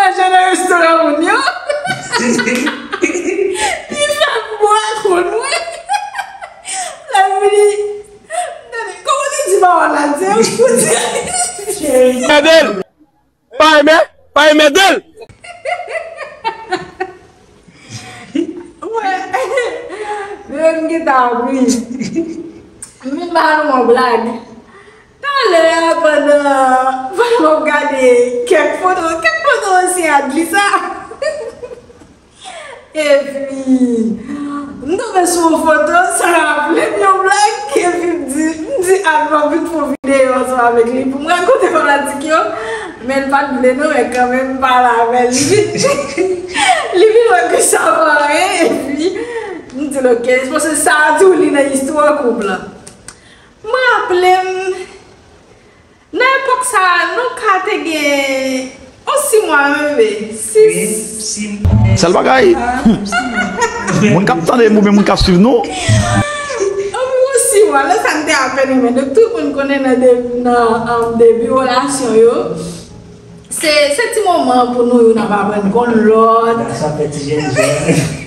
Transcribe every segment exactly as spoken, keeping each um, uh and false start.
Manje nan restoran moun yo. Li fè m bwè kont mwen. Lè l vini, tande, kòman li di pawòl la, di, pou di. Mède l! Pa renmen, pa renmen mède l! Mwen, mwen m gentan ri. M vin ba nou yon blag. Talè a, pandan, pandan m ap gade kèk foto, kèk foto ansyen Adlisa. Epi, m tonbe sou yon foto, sa raple m yon blag, epi m di, m di, Adlisa vin fè yon videyo ansanm avèk li pou m rakonte fanatik yo, men l pa t vle non, men kanmenm m pale avè l. Li vin, li vin wè ke sa pa anyen, epi m di l, "Ok," paske sa a tou li nan istwa koup la. M raple m, nan epòk sa a, nou ka te gen yon sis mwa menm, sis. Sèl bagay, moun k ap tande m oubyen moun k ap swiv nou. Anviwon sis mwa, lè sa n te apèn renmen. Donk, tout moun konnen nan de-, nan, um, debi relasyon yo, se, se ti moman pou nou youn ap aprann konn lòt. Sa fè ti jènjan.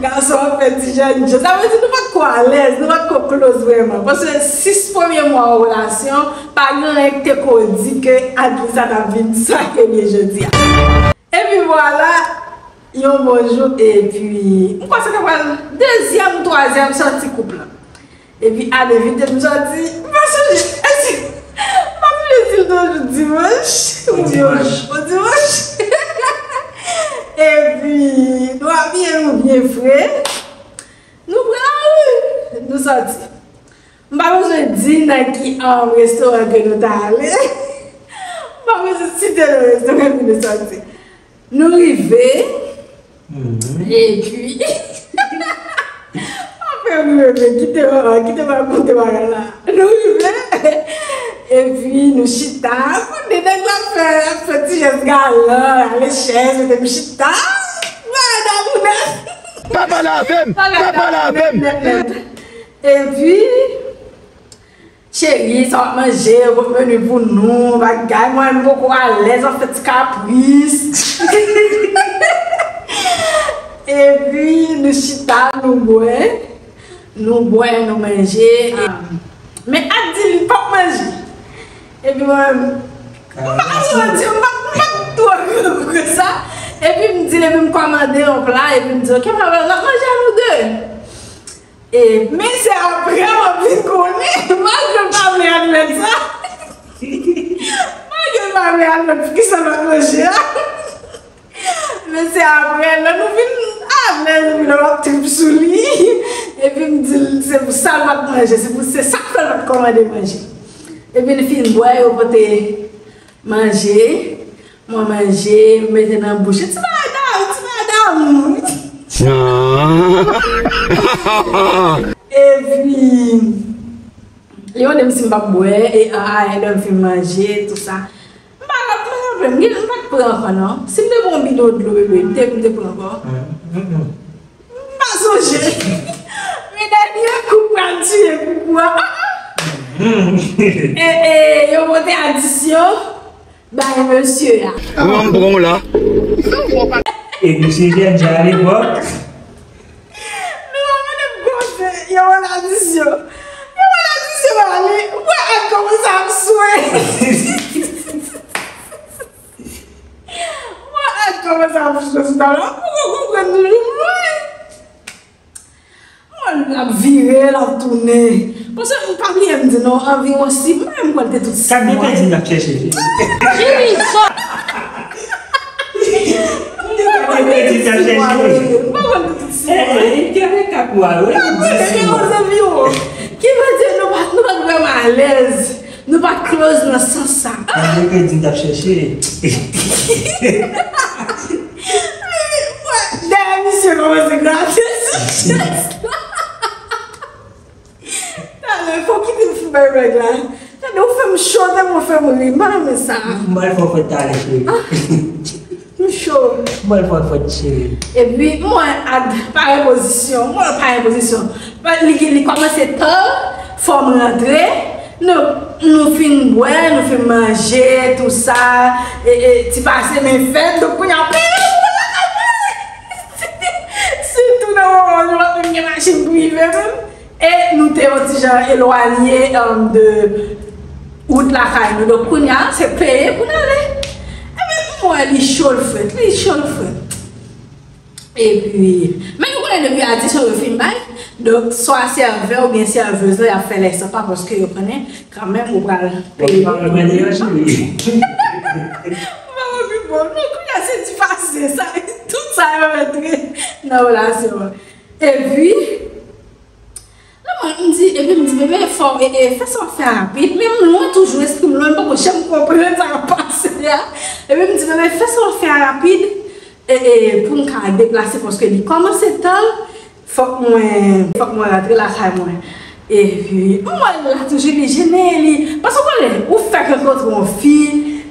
Gason ap fè ti jènjan. Sa vle di nou pa t ko alèz, nou pa t ko close vrèman. Paske sis premye mwa yon relasyon, pa gen anyen ki te ko di ke Adlisa t ap vin sa ke l ye jodi a. Epi vwala, yon bon jou, epi m kwè se te pral dezyèm, twazyèm sòti koup la. Epi Ad envite m sòti, m pa sonje, èske, m pa sonje si l te yon jou dimanch, oubyen yon dimanch. Epi, nou abiye nou byen fre, nou pran lari, nou sòti. M pa bezwen di nan ki, um, restoran ke nou t ale. M pa bezwen site non restoran ke nou sòti. Nou rive, epi, apre nou rive, kite m, kite m rakonte bagay la. Nou rive, epi nou chita, kote nèg la fè, fè ti jès galan, ale chèz, mete m chita, bagay damou nèt. Pa pale avè m, pa pale avè m. Epi, cheri, sa w ap manje, bon meni pou nou, bagay, mwen menm m poko alèz, w ap fè ti kapris. Epi, nou chita, nou bwè, nou bwè, nou manje. E, men Ad di li p ap manje. Epi mwen menm, m pa ka di manti, m pa, m pa t twò grangou ke sa. Epi m di l, epi m kòmande yon pla, epi m di, "Ok, papa, n ap manje a nou de." E, men se apre m ap vin konnen, malgre m pa vle admèt sa. Malgre m pa vle admèt poukisa m ap manje a. Men se apre, lè nou vin alèz, epi lè m ap trip sou li, epi m di l, se pou sa l pa t manje, se pou, se sa k fè l pa t kòmande manje. Epi l fin bwè, yo pote manje, mwen manje, m mete nan bouch. Ti bagay damou, ti bagay damou. Epi, li mande m si m p ap bwè, e a, a, lè m fin manje, tou sa. M pa, m pa, m pa, m pa t pran ankò, non. Si m te pran yon bidon dlo, bebe, m te, m te pran ankò. M pa sonje. Men dènye kou pral tiye pou bwè. E, e, yo pote adisyon bay mesye a. Mwen m pran w la. E misye jèn jan alepòk. Nou pa mande m konse, yo wè adisyon. Yo wè adisyon ba li. Mwen ak kòmanse ap swe. Mwen ak kòmanse ap swe sou tab la. M poko konprann toujou mwen. Mwen l ap vire, l ap tounen. Paske m pa bliye m di nou, anviwon sis mwa, m kwè l te tout sis mwa. Kat de kredi n ap chèche. Jimmy, sò. Kat de kredi n ap chèche. M pa kwè l te tout sis mwa. E, e, li te avèk kat mwa, wi. Kat mwa, se anviwon. Ki vle di nou pa, nou pa t vrèman alèz. Nou pa t close nan sans sa. Kat de kredi n t ap chèche. Dèyè misye kòmanse grate sou chèz la. Talè, fò kite m fin bay règ la. Tande, ou fè m cho, tande, ou fè m ri. M pa renmen sa. M al fè w fèt talè, cheri. Ah, m cho. M al fè w fèt, cheri. Epi, mwen, Ad, pa gen pozisyon. Mwen, pa gen pozisyon. Li, li kòmanse tan, fò m rantre. Non. Nou fin bwè, nou fin manje, tou sa, e, e, ti pase men fèt, donk kounye a, sitou nan moman yo, pa menm gen machin pou rive menm. E nou te yon ti jan elwanye, um, de wout lakay nou. Donk kounye a, se peye pou n ale. Epi m wè li cho l frèt, li cho l frèt. Epi, men yo konnen depi adisyon yo fin bay. Donk, swa sèvè oubyen sèvez la, y ap fè lè sanpa paske yo konnen kanmenm ou pral peye. Ou pa pral peye, cheri. Ou pa pral pi bon. Non, kounye a, se ti pase sa. Tout sa yo rantre nan relasyon an. Epi, Nan mwen, m di, epi m di, bebe, fò, e, e, fè sa w ap fè a rapid. Men m lwen toujou, lespri m lwen, m poko janm konprann sa k ap pase a. Epi m di, bebe, fè sa w ap fè a rapid, e, e, pou m ka deplase, paske li kòmanse tan, fòk mwen, fòk mwen rantre lakay mwen. Epi, m wè l la toujou, li jennen, li, paske w konnen, ou fèk rankontre yon fi,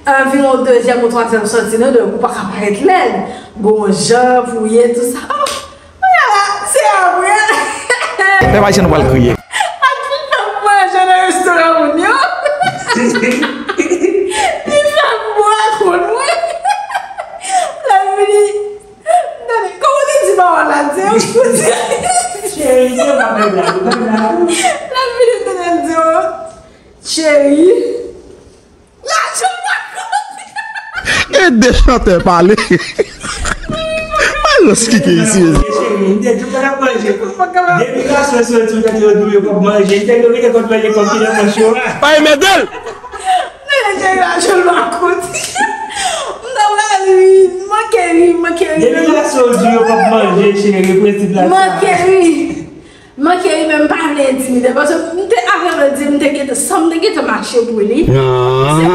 anviwon dezyèm ou twazyèm sòti, non, donk ou pa ka parèt lèd. Gon jan pou w ye, tou sa. Oh! Mwen la, se apre. Fè pa jan nou pral kriye. Ak fi fè m manje nan restoran moun yo. Li fè m bwè kont mwen. Lè m vini, tande, kòman w te di pawòl la, di yo? Cheri, se pa bèl la, bèl la. Lè m vini, tande l di yo, cheri. Lajan pa kont. E de chantè pale. Malòs ki gen isi. Cheri, m te di w pa t ap manje. Depi gason soti, ou tande yo di w yo p ap manje. M te di w kite kont manje kòm ki nan pòch yo a. Ay, mèt l. Men cheri, lajan pa kont. M ta pral ri, manke ri, manke ri. Depi gason di w yo p ap manje, cheri, prensip la sa. Manke ri. Manke ri, men m pa vle entimide, paske m te, avan m di, m te gentan, san m te gentan mache pou li. Se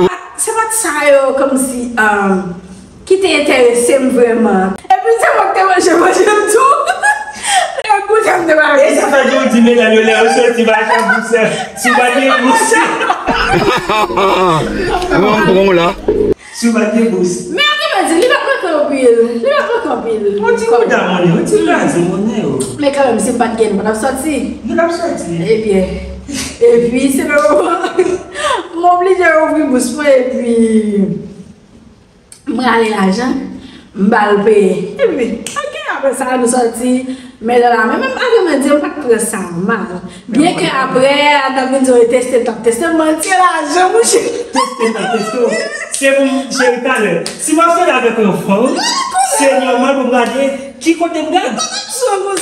pa, se pa t sa yo, kòmsi, um, ki te enterese m vrèman. Epi se mwen k te manje manje m tou. E kounye a m te pa vle. E sa fè di w di medam yo lè yo soti mache ak bous, si w pa gen bous. Mwen m pran w la. Si w pa t gen bous. Men anpil, di, li pa t manke anpil. Li pa t manke anpil. Yon ti kouda monnen, yon ti kraze monnen yo. Men kanmenm, si m pa t gen, nou pa t ap sòti. Nou t ap sòti. Ebyen. Epi, se lè m oblije ouvri bous mwen, epi m rale lajan, m ba l peye. Epi, ok, apre sa, nou sòti. Men lè la, men menm avè mwen di, m pa t pran sa mal. Byenke apre, a t ap vin di, yo teste, t ap teste, m an tye lajan, mouche. Teste, t ap teste w. Se pou m, cheri, talè. Si m ap sòti avèk yon fanm, se nòmal pou m gade ki kote m gade.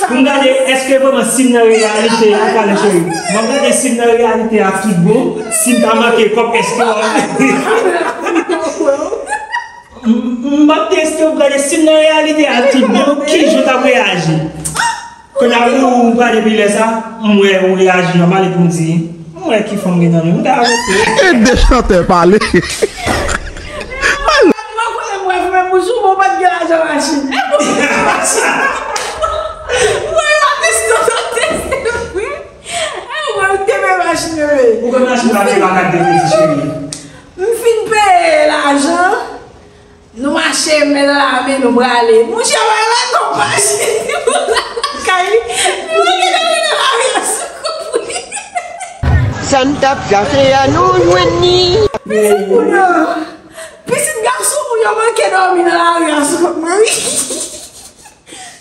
Pou m gade, èske vrèman si m nan reyalite a, talè, cheri. M ap gade si m nan reyalite a tout bon, si m pa manke kòb, èske w ap M, m ap teste w, gade si m nan reyalite a tout bon, kijan w t ap reyaji. Kounye a, ou, ou gade epi lè sa, m wè ou reyaji nòmal epi m di, m wè ki fanm gen nan men m, m ta arete. E de chantè pale. Mwen konnen m wè fè bouch ou, bon, pa t gen lajan machin. E bon, machin. Mwen la teste, teste, teste. E mwen, ou te peye machin, bebe. Ou konn machin pa gen bagay de kredi, cheri. M fin peye lajan. Nou mache men nan lamen, nou prale. Mouche, mwen la konpayi. Kay li. Nou gen dòmi nan lari a sou kont li. Sa n t ap chache a, nou jwenn li. Pitit moun yo. Pitit gason moun yo manke dòmi nan lari a sou kont mwen, wi.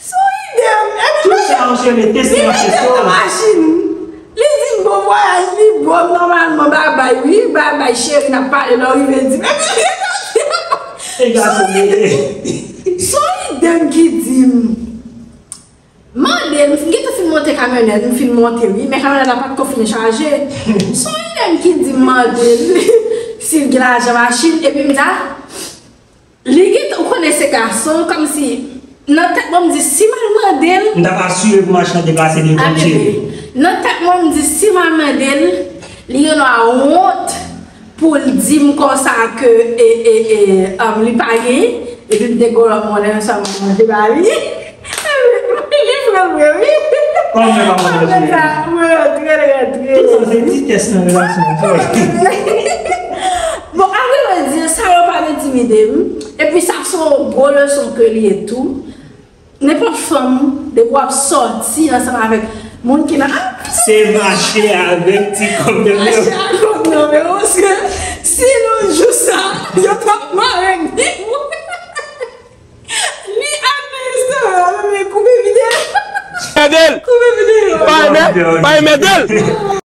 Sou ide m. Epi tout sa, monchè, men teste, li mete nan machin. Li di m bon vwayaj, li bon nòmalman, babay, wi, babay, cheri, n ap pale, lè w rive, di m. Epi li rete. E gason, sou ide m ki di m. Mande l, m gentan fin monte kamyonèt, m fin monte, wi, men kamyonèt la pa t ko fin chaje. Sou ide m ki di m mande l si l gen lajan machin, epi m di a, Li gentan, ou konnen se gason, kòmsi, nan tèt mwen, m di, si m al mande l. M t ap asire pou machin nan deplase de kòm cheri. Nan tèt mwen, m di, si m al mande l, li gen dwa wont pou l di m konsa ke, e, e, e, um, li pa genyen, epi m te gen lòt monnen, m sèlman manje ba li. Li fre vre, wi. Kòman pa manje? Apre sa, mwen rantre, rantre. Tout sa, se ti tès nan relasyon an. Bon, a vrè di, sa yo pa entimide m. Epi sa se yon gwo leson ke li ye tou. Nenpòt fanm, depi w ap sòti ansanm avèk moun ki nan... Se mache avèk ti kòb nan men w. Mache avèk Non, men paske si nou jou sa, yo t ap mare ni mwen, ni administratè a, men koupe videyo. Koupe videyo. Pa remèt, pa remèt l.